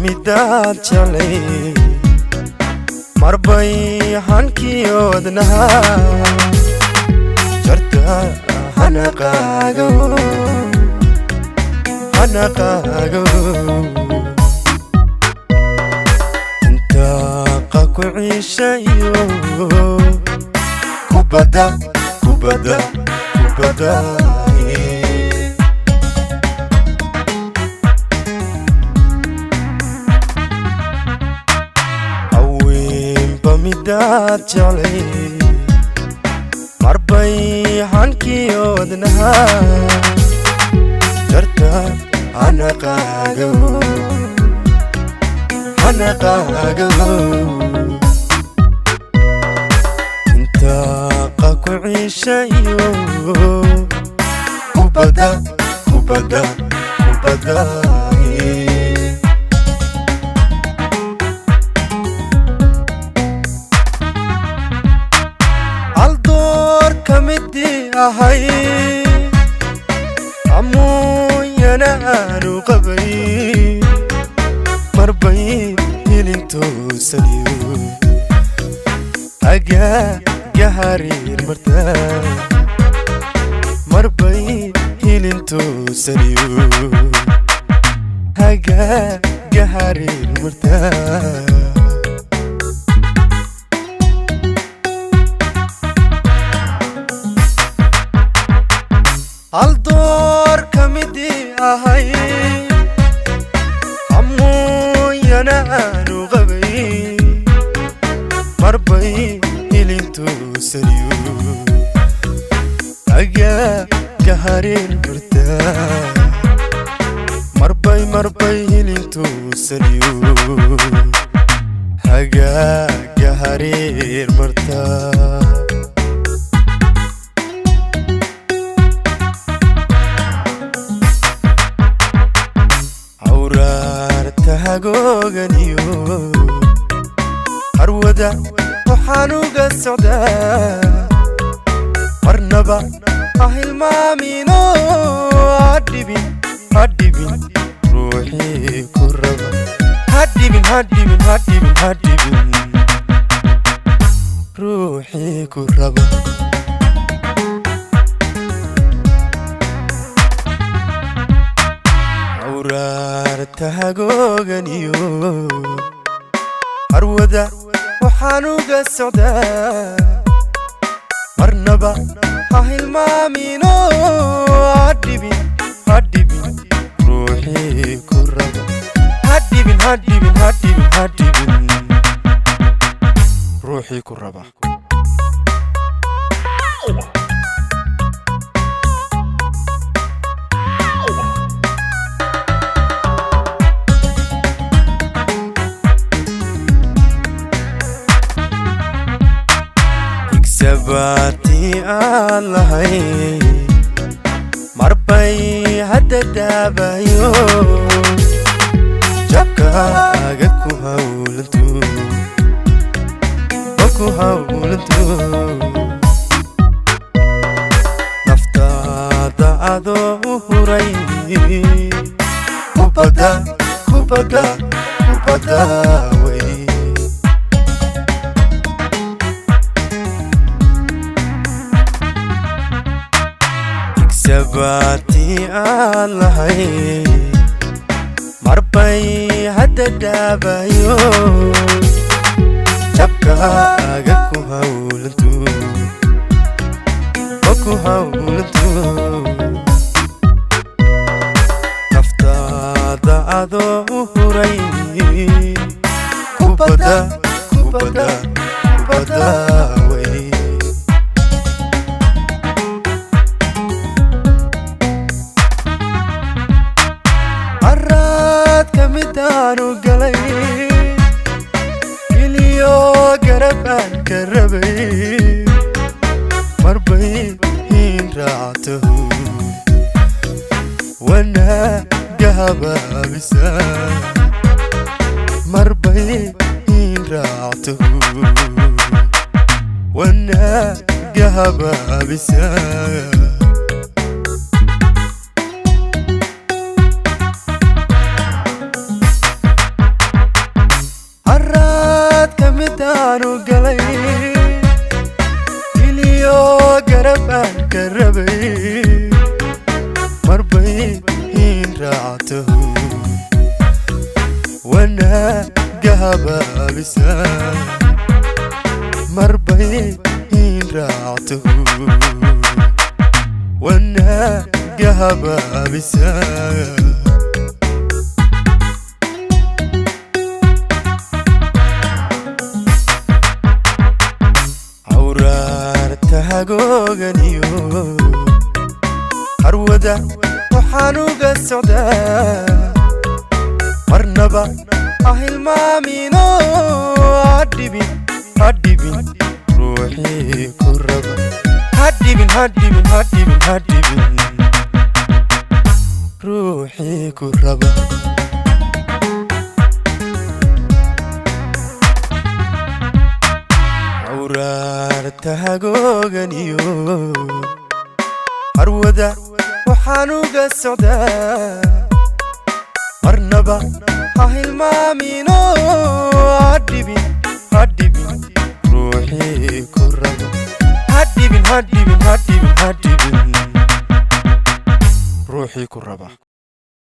Midaad jeclay marbay hankiyoodnaha jarta hanaqaago hanaqaago intaaqa ku ciishayo kubadda kubadda kubadda. Haweenba midaad jeclay marbay hankiyoodnaha jarta hanaqaago hanaqaago intaaqa ku ciishayo kubadda kubadda kubadda. Hal door ka midii ahay amuunyana aanu qabay marbay hilintoosaniyo hagaaga hariir marta marbay hilintoosaniyo hagaaga hariir marta. Hal door ka midii ahay amuunyana aanu qabay marbay hilintoosaniyo hagaaga hariir marta marbay marbay hilintoosaniyo hagaaga hariir marta. Hawraarta hagooganiyo harwada waxaan uga socdaa marnaba ha hilmaamino hadhibin hadhibin ruuxii ku raba hadhibin hadhibin hadhibin hadhibin ruuxii ku raba. Hawraarta hagooganiyo harwada waxaan uga socdaa marnaba ha hilmaamino hadhibin hadhibin ruuxii ku raba hadhibin hadhibin hadhibin hadhibin ruuxii ku raba. Higsabaati aan lahay marbay hadda daabayo jabkaaga ku hawlanto ku hawlanto naftaada adoo u huray kubadda kubadda kubadda wey. Higsabaati aan lahay marbay hadda daabayo jabkaaga ku hawlanto ku hawlanto naftaada adoo u huray kubadda kubadda kubadda wey. Haraad ka midaanu galay iliyo garab aan ka rabay marbay hiin raactahu wanaaga habaabisa marbay hiin raactahu wanaaga habaabisa. Garab aan ka rabay marbay in raactahu wanaaga habaabisa, marbay in raactahu wanaaga habaabisa. Cawraarta hagooganiyo harwada waxaan uga socdaa, marnaba ha hilmaamino, hadhibin, hadhibin ruuxii ku raba, hadhibin, hadhibin, hadhibin, hadhibin ruuxii ku raba. Cawraarta hagooganiyo harwada waxaan uga socdaa, marnaba ha hilmaamino, hadhibin, hadhibin ruuxii ku raba, hadhibin, hadhibin, hadhibin, hadhibin ruuxii ku raba.